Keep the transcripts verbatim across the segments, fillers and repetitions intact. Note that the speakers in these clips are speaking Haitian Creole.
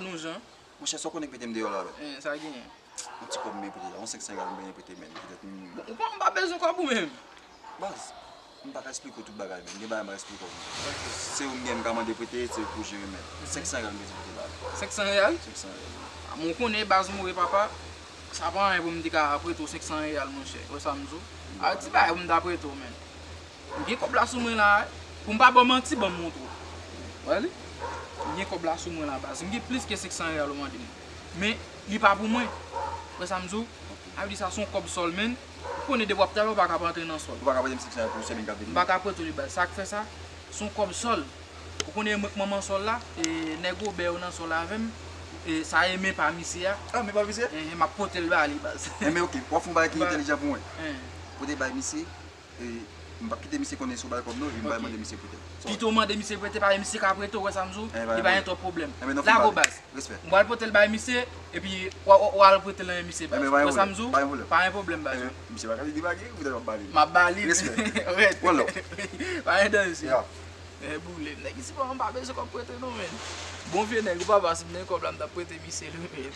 Nou jan. Monchè, sa w konnen k mete m deyò la, men. Eh, sa genyen. Yon ti kòb m prete la, yon senk san riyal m genyen prete, men. Petèt m... Bon, ou pa, m pa bezwen kòb ou menm. Baz, m pa ka esplike w tout bagay, men. Gen bagay m pa ka esplike w. Se ou m gen, m ka mande prete, se ou pou jere, men. Senk san riyal m bezwen prete la. Senk san riyal? Senk san riyal. A, men w konnen baz, m wè papa, sa pa anyen pou m te ka prete w senk san riyal, monchè. Wè sa m di w? A, ti bagay pou m ta prete w, men. M gen kòb la sou mwen la, pou m pa ba w manti, ban m montre w. Wè li? M gen kòb la sou mwen la, baz. M gen plis ke senk san riyal ou mande m. Men, li pa pou mwen. Wè sa m di w? A vle di sa se yon kòb sòl, men. Ou konnen depi w ap travay, ou pa ka pa antre nan sòl. Ou pa ka prete m senk san riyal pou sèmen k ap vini? M pa ka prete w li, baz. Sa k fè sa, se yon kòb sòl. Ou konnen mwen k manman sòl la, e nèg Wobè yo nan sòl avè m, e sa e men pa misye a. Ah, men pa misye? Enhen, m ap pote l ba li, baz. Enben, oke. W ap fè yon bagay ki entèlijan pou mwen. Enhen. Pote bay misye. E m p ap kite misye konnen si w ba l kòb non, e m pral mande misye prete. Pito w mande misye prete, paske misye ka prete w, wè sa m di w? Li pa gen twòp pwoblèm. Lago baz. Respè. M pral pote l bay misye, epi w a, w a, w a al prete l nan men misye baz. Wè sa m di w? Pa gen pwoblèm. Pa gen pwoblèm baz. Misye pa ka vin debake, ou gentan ap ba li. M ap ba li. Respè. Rèd. One love. Pa gen danje. Yeah. Eh, boule. Nèg isi pa, m pa bezwen kòb prete non, men. Bon vye nèg, ou pa vle si m te gen kòb la, m t ap prete misye li, men.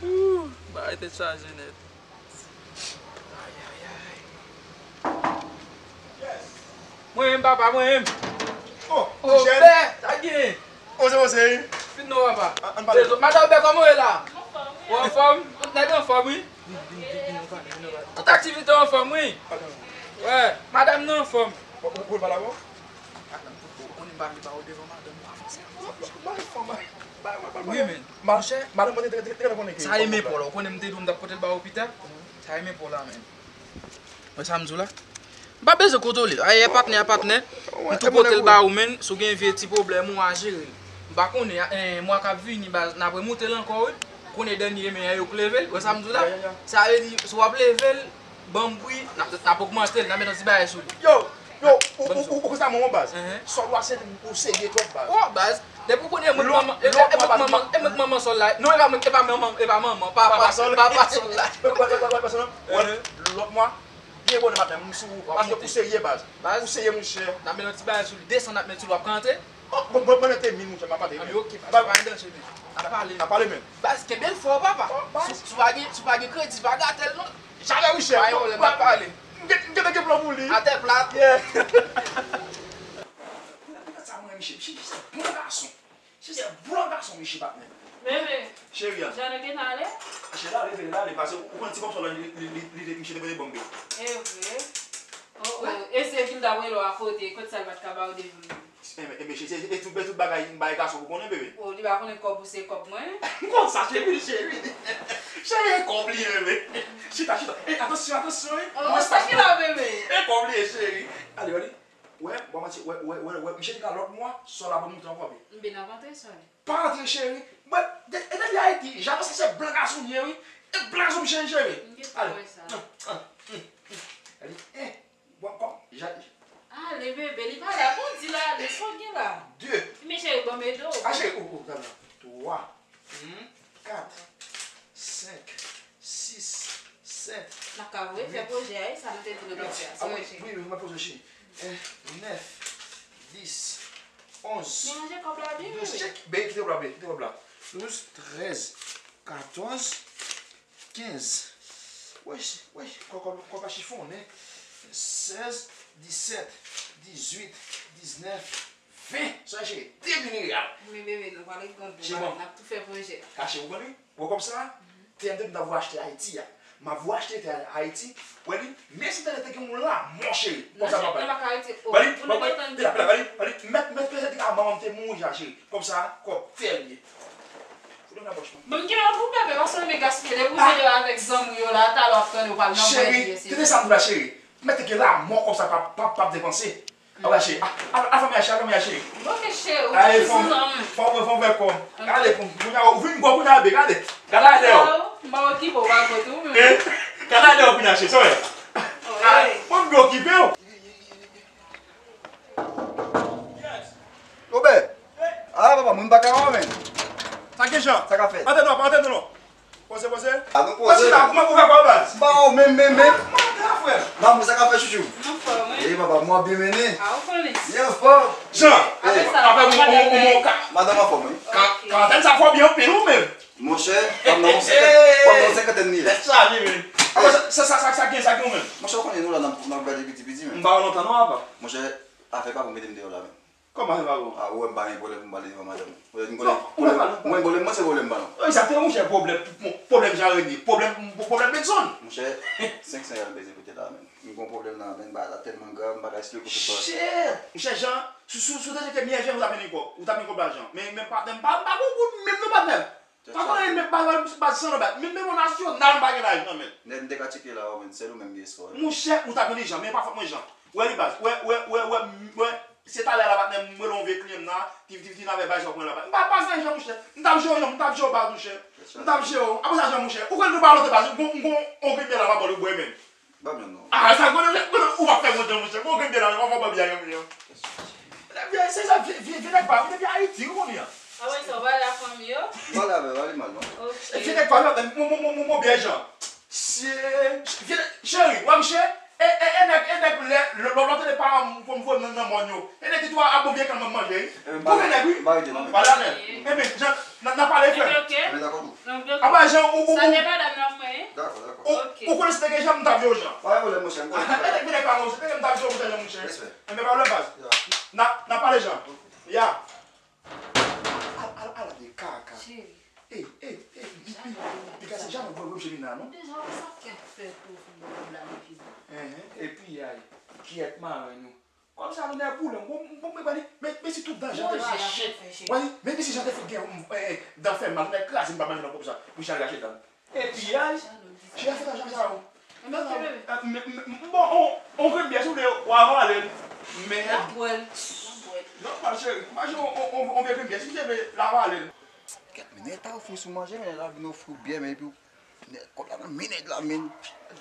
Ooh, bagay tèt chaje nèt. Ay, ay, ay. Mwen menm, papa, mwen menm. Oh, oh, Michel. Pè, sa k genyen? Oh, se bon, se. Fin non, papa. An, an pale. Madan Obè, kòman w ye la? Ou anfòm? Tout nèg anfòm, wi. Tout aktivite anfòm, wi. Wè, madanm nan anfòm. Ou, ou, ou pale avè w? Madanm, ou konnen m pa vle ba w devan madanm ou avanse. Ba, ba, ba, ba, ba. Wi, men. Ma-, monchè, madanm mwen te, te, te, te konnen ke sa e men pa w la. Ou konnen m te di w m t ap pote l ba w pita? Sa e men pa w la, men. Wè sa m di w la? M pa bezwen kontwole. Ayè, patnè a patnè. M tou pote l ba ou, men. Si w gen vye ti pwoblèm ou a jere l. M pa konnen, eh, mwa k ap vini, baz, n ap remoute l ankò, wi. Konnen dènye men an yo k leve l. Wè sa m di w la? Sa vle di, si w ap leve l, ban m bri, n ap, n ap ogmante l, n ap met yon ti bagay sou li. Yo, yo, ou, ou, ou, ou konsa manman baz. Sòl ou a se ou serye twòp baz. Oh, baz. Depi w konnen mwen k manman, e, e, e mwen k manman, e mwen k manman sòl la. Non, e pa mwen, e pa manman, e pa manman, papa, papa sòl la. Lòt mwa, byen bonè maten, m sou ou, paske ou serye baz. Ou serye monchè. N ap met yon ti bagay sou li, desann n ap met sou li, w ap ka antre? Oh, bon, bon, bon, te min monchè, m ap antre. Ah, men oke, pa, pa gen danje, men. N ap pale. N ap pale, men. Baz, kenbe l fò, papa. Si, si w pa gen, si w pa gen kredi, pa gate l, non. Jamè, wi, chè. Pa gen pwoblèm, n ap pale. M gen, m gen, gen plan pou li. Atè plat. Yeah. Sa mwen, misye, misye, misye se bon gason. Misye se bon gason, misye, patnè. Bebe. Cheri a. Jan nou gentan ale? Cheri, ale, ale, ale, paske ou konn ti kòb sa la, li, li, li, li, misye te pote ban m, bebe. E vre? Oh, oh, e se epi l t ap rele w akote, kot sa l pa t ka ba w devan. Enben, enben, cheri, e tout, e tout bagay, m bay gason pou konnen, bebe. Oh, li pa konnen kòb ou se kòb mwen? M konn sa, cheri, cheri. Cheri, e kòb li ye, bebe. Chita, chita. E, atansyon, atansyon, wi. Oh, sa ki la, bebe? E kòb li ye, cheri. Ale, ale. Wè, bon, manti, wè, wè, wè, wè, misye di nan lòt mwa, sòl la pou moute ankò, bebe. M byen ap antre, sòl. Pa antre, cheri. Mwen, de-, e depi Ayiti, Jean Baptiste se blan gason m ye, wi. E blan gason m cheri, cheri. M gentan wè sa. Ale. Bon, kòm, ja-, ale, bebe, li pa la. Bon, di l ale, sa w gen la? De. Men cheri, ban m ede w. A, cheri, ou, ou, gade la. Twa. Hmm? Kat. Senk. Sis. Sèt. N ap ka voye fè pwojè a, e sa nou te di nou t ap fè a. Wi, wi, wi, mwen poze cheri. Nèf, dis, onz, douz, cheri, kite kòb la, bebe, kite kòb la. Douz, trèz, katòz, kenz. Wè, wè, kòb, kòb, kòb la chifonnen. Sèz, disèt, dizuit, diznèf, ven. Sa cheri, de mil riyal. Men bebe, nou pale grangou, n ap tou fè pwojè. Kache, ou konn wi? Wè kòb sa, tè m te di m ta voye achte Ayiti a. M ap voye achte tè Ayiti. Wè li, menm si tè te gen yon lanmò cheri. Kòb sa pa bay. Wè li, wè li, mèt, mèt, mèt, mèt, a manman m te mouri a cheri. Kòb sa, kòb tè l ye. Fout nan pòch mwen. Bon, gen yon pou bebe, paske w renmen gaspiye. Depi w jwenn yo avèk zanmi w yo la, talè w ap tande w pral nan mwen. Cheri, tete sa m di w la cheri. Mèt te gen lanmò kòb sa p ap, p ap, p ap depanse. Al achte, al, al fè mèche, al fè mèche. Ok, cheri, ou ale, fò m, fò m, fò m fè kòm. Gade, kounye a, ou vin gwo kounye a, bebe, gade. Gade ale w. M pa okipe w, pa kote ou menm. Eh, gade ale w kounye a, cheri, sa w wè. Mwen m byen okipe w. Obè. Ah, papa, mwen m pa ka wè w, men. Sa ki jan? Sa k ap fèt? Antre non, antre non. Poze, poze. A nou poze. Poze la, kòman pou fè kò baz? M pa wè w menm, menm, menm. Kòman te a, frè? Lanmou, sa k ap fèt, chouchou? Anfòm, wi. Ey, papa, mwen byen mennen. A, ou konnen. Byen fò. Jan, apre sa, apre ou, ou, ou, ou, ka- Madanm anfòm, wi. Ka- Ok. Karantèn sa fò byen anpil, ou menm. Monchè, pa m nan yon senkant, pa m nan yon senkantèn ni. Tèt chaje, men. Apre sa, sa, sa, sa, sa gen, sa gen ou menm. Monchè, ou konnen nou la, n ap, n ap gade piti piti, men. M pa wè lontan non, apa. Monchè, afè pa pou mete m deyò la, men. Kòman se pa bon? A, ou wè m pa gen pwòblèm pou m pale devan madanm. Ou wè m konnen pwòblèm, mwen pwòblèm mwen se pwòblèm pa non. Egzakteman, monchè, pwoblèm, pwoblèm Jean Rene, pwoblèm, pwoblèm Benson. Monchè, senk san yal m bezwen pote la, men. M gon pwoblèm nan, men, bagay la tèlman grav, m pa ka esplike w tout bagay. Shit! Monchè, Jean, si, si, si w te cheke miyè Jean, ou t ap mennen kòb, ou t ap mennen kòb la, Jean. Men, men patnè m pa, m pa gon goud menm non, patnè m. Pa konnen menm baz, baz san lòt bat. Menm, menm yon nasyonal m pa gen laj nan men. Nèg m te ka tcheke la, men, sèl ou menm gen espwa. Monchè, ou t ap jwenn Jean, men pa fòt mwen Jean. Wè li baz, wè, wè, wè, wè, wè, se talè la patnè m, m rele yon vye kliyan m nan, ti, ti, ti, n avè baz Jean pran la baz. M pa, baz nan Jean, monchè. M t ap jere w Jean, m t ap jere w baz, monchè. M t ap jere w. Apre sa, Jean, monchè, ou kwè nou pa lontan baz, m gon, m gon, on grenn pyè la m ap ba w, ou bwè menm. Ba m yon non. Ah, sa grenn, grenn, ou p ap fè mwen Jean, monchè. M gon grenn pyè la, m ap ba w biyè, yon milyon. Ebyen, se sa, vye, vye, vye nèg pa, vye nèg Ayiti, ou konnen an. Apre sa, w pale ak fanmi yo? Pale avè l, pale mal non. Ok. Vye nèg pa, men, men, men, men, men, men, byen Jean. Se, vye nèg, cheri, w ap chè? E, e, e nèg, e nèg lè, lè, lè, lè w tande paran m pou m voye m nan, nan mòn yo. E nèg ki tou ap bon vye kann manje, wi. Bon vye nèg, wi. Pale avè l. Ebyen, Jean, n a, n a pale, frè. Ebyen, ok. Ebyen, dakò tou. Apre Jean, ou, ou, ou, Sa se madanm nan mwen, wi. Dakò, dakò. Ou, ou konnen si te gen Jean, m t ap jere w Jean. Pa gen pwoblèm, monchè, m konnen. E nèg vye nèg pa, monchè, te gen m t ap jere w, monchè, Jean, monchè. Respè. Ebyen, pa pwoblèm, baz. Ya. N a, n a pale, Jean. Ok. Ya. Al, al, al, de kaka. Cheri. Ey, ey, ey, pi, pi, pi, pi, kase Jean, mwen, mwen, mwen, Jemina, non? Deja, ou sa kèt fè pou fin bon la, epi. Enhen, epi, ay, kyèt, maren nou. Kòm sa nou nèg boule, bon, bon, men, men, men, men si tout dan Jean te fache. Wi, men, men si Jean te fout gen, eh, eh, dan fè mal, nèg kraze m pa manje nan kòb sa, pou Jean rache dan. Epi, ay, Jean fè sa, Jean sa, oh. Non, non, eh, men, men, bon, on, on grenn byè, si w vle, w avale l. Men, m ap bwè l. M ap bwè l. Non, pa cheri, m pa cheri, on, on, on, on vye grenn byè, si w vle, l avale l. Kèt, men nèg ta ofri w sou manje, men nèg la vin ofri w byè, men epi w Nèg, kòb la nan men nèg la, men.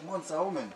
Mòn sa ou menm.